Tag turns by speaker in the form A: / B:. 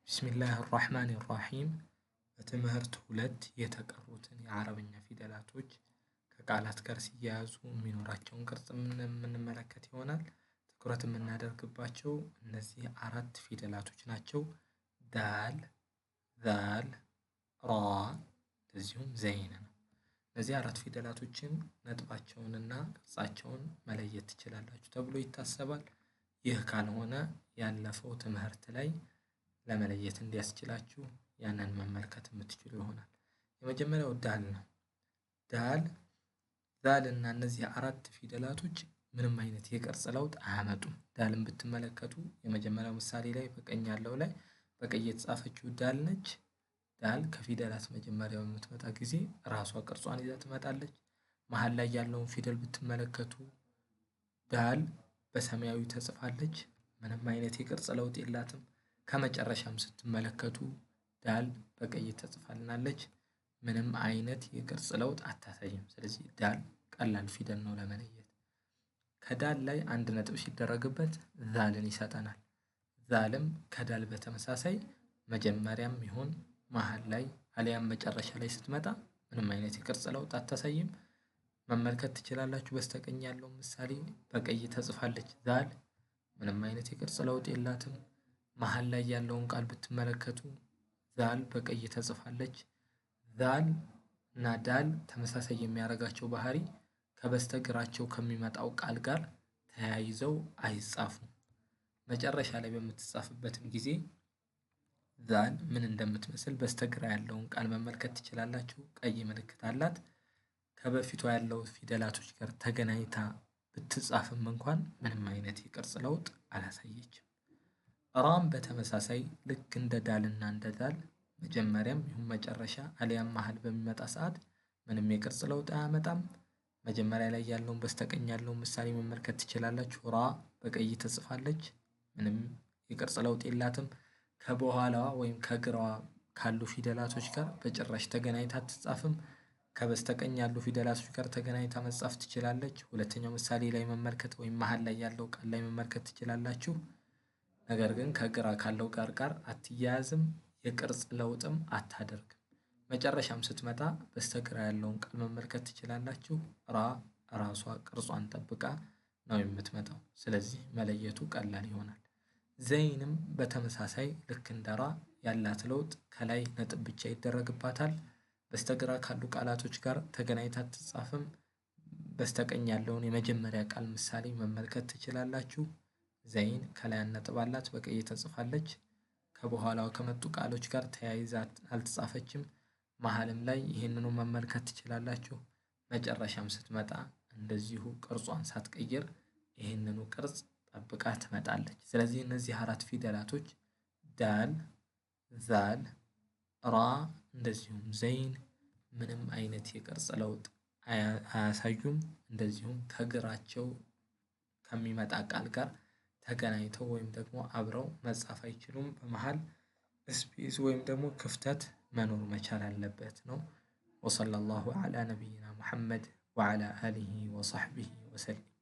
A: بسم الله الرحمن الرحيم። በትምህርት 2 የተቀሩትን የአረብኛ ፊደላቶች ከቃላት ጋር ሲያያዙ የሚኖራቸውን ቅርጽ የምንመለከት ይሆናል። ትኩረት የምናደርግባቸው እነዚህ 4 ፊደላቶች ናቸው። ዳል፣ ዛል፣ ራ እንደዚሁም ዘይን ነው። እነዚህ 4 ፊደላቶችን ነጥባቸውንና ቅርጻቸውን መለየት ትችላላችሁ ተብሎ ይታሰባል። ይህ ካልሆነ ያለፈው ትምህርት ላይ ለመለየት እንዲያስችላችሁ ያንን መመልከት የምትችሉ ይሆናል። የመጀመሪያው ዳል ነው። ዳል፣ ዛል እና እነዚህ 4 ፊደላቶች ምንም አይነት የቅርጽ ለውጥ አያመጡም። ዳልን ብትመለከቱ የመጀመሪያው ምሳሌ ላይ በቀኝ ያለው ላይ በቀይ የተጻፈችው ዳል ነች። ዳል ከፊደላት መጀመሪያው በምትመጣ ጊዜ ራሷ ቅርጿን ይዛ ትመጣለች። መሃል ላይ ያለውን ፊደል ብትመለከቱ ዳል በሰማያዊ ተጽፋለች። ምንም አይነት የቅርጽ ለውጥ የላትም። ከመጨረሻም ስትመለከቱ ዳል በቀይ ተጽፋልናለች። ምንም አይነት የቅርጽ ለውጥ አታሳይም። ስለዚህ ዳል ቀላል ፊደል ነው ለመለየት። ከዳል ላይ አንድ ነጥብ ሲደረግበት ዛልን ይሰጠናል። ዛልም ከዳል በተመሳሳይ መጀመሪያም ይሁን መሃል ላይ አሊያም መጨረሻ ላይ ስትመጣ ምንም አይነት የቅርጽ ለውጥ አታሳይም። መመልከት ትችላላችሁ። በስተቀኝ ያለው ምሳሌ በቀይ ተጽፋለች ዛል፣ ምንም አይነት የቅርጽ ለውጥ የላትም። መሃል ላይ ያለውን ቃል ብትመለከቱ ዛል በቀይ ተጽፋለች። ዛል እና ዳል ተመሳሳይ የሚያደርጋቸው ባህሪ ከበስተግራቸው ከሚመጣው ቃል ጋር ተያይዘው አይጻፉም። መጨረሻ ላይ በምትጻፍበትም ጊዜ ዛል ምን እንደምትመስል በስተግራ ያለውን ቃል መመልከት ትችላላችሁ። ቀይ ምልክት አላት። ከበፊቷ ያለው ፊደላቶች ጋር ተገናኝታ ብትጻፍም እንኳን ምንም አይነት የቅርጽ ለውጥ አላሳየችም። ራም በተመሳሳይ ልክ እንደ ዳልና እንደ ዛል መጀመሪያም ይሁን መጨረሻ አሊያም መሃል በሚመጣ ሰዓት ምንም የቅርጽ ለውጥ አያመጣም። መጀመሪያ ላይ ያለውን በስተቀኝ ያለውን ምሳሌ መመልከት ትችላላችሁ። ራ በቀይ ተጽፋለች። ምንም የቅርጽ ለውጥ የላትም። ከበኋላዋ ወይም ከግራዋ ካሉ ፊደላቶች ጋር በጭራሽ ተገናኝታ አትጻፍም። ከበስተቀኝ ያሉ ፊደላቶች ጋር ተገናኝታ መጻፍ ትችላለች። ሁለተኛው ምሳሌ ላይ መመልከት ወይም መሃል ላይ ያለው ቃል ላይ መመልከት ትችላላችሁ። ነገር ግን ከግራ ካለው ጋር አትያያዝም፣ የቅርጽ ለውጥም አታደርግም። መጨረሻም ስትመጣ በስተግራ ያለውን ቃል መመልከት ትችላላችሁ። ራ ራሷ ቅርጿን ጠብቃ ነው የምትመጣው። ስለዚህ መለየቱ ቀላል ይሆናል። ዘይንም በተመሳሳይ ልክ እንደ ራ ያላት ለውጥ ከላይ ነጥብ ብቻ ይደረግባታል። በስተግራ ካሉ ቃላቶች ጋር ተገናኝታ አትጻፍም። በስተቀኝ ያለውን የመጀመሪያ ቃል ምሳሌ መመልከት ትችላላችሁ። ዘይን ከላይ ነጥብ አላት፣ በቀይ ተጽፋለች። ከበኋላው ከመጡ ቃሎች ጋር ተያይዛ አልተጻፈችም። መሃልም ላይ ይህንኑ መመልከት ትችላላችሁ። መጨረሻም ስትመጣ እንደዚሁ ቅርጿን ሳትቀይር ይህንኑ ቅርጽ ጠብቃ ትመጣለች። ስለዚህ እነዚህ 4 ፊደላቶች ዳል፣ ዛል፣ ራ እንደዚሁም ዘይን ምንም አይነት የቅርጽ ለውጥ አያሳዩም። እንደዚሁም ከግራቸው ከሚመጣ ቃል ጋር ተገናኝተው ወይም ደግሞ አብረው መጻፍ አይችሉም። በመሃል space ወይም ደግሞ ክፍተት መኖር መቻል አለበት ነው። وصلى الله على نبينا محمد وعلى آله وصحبه وسلم።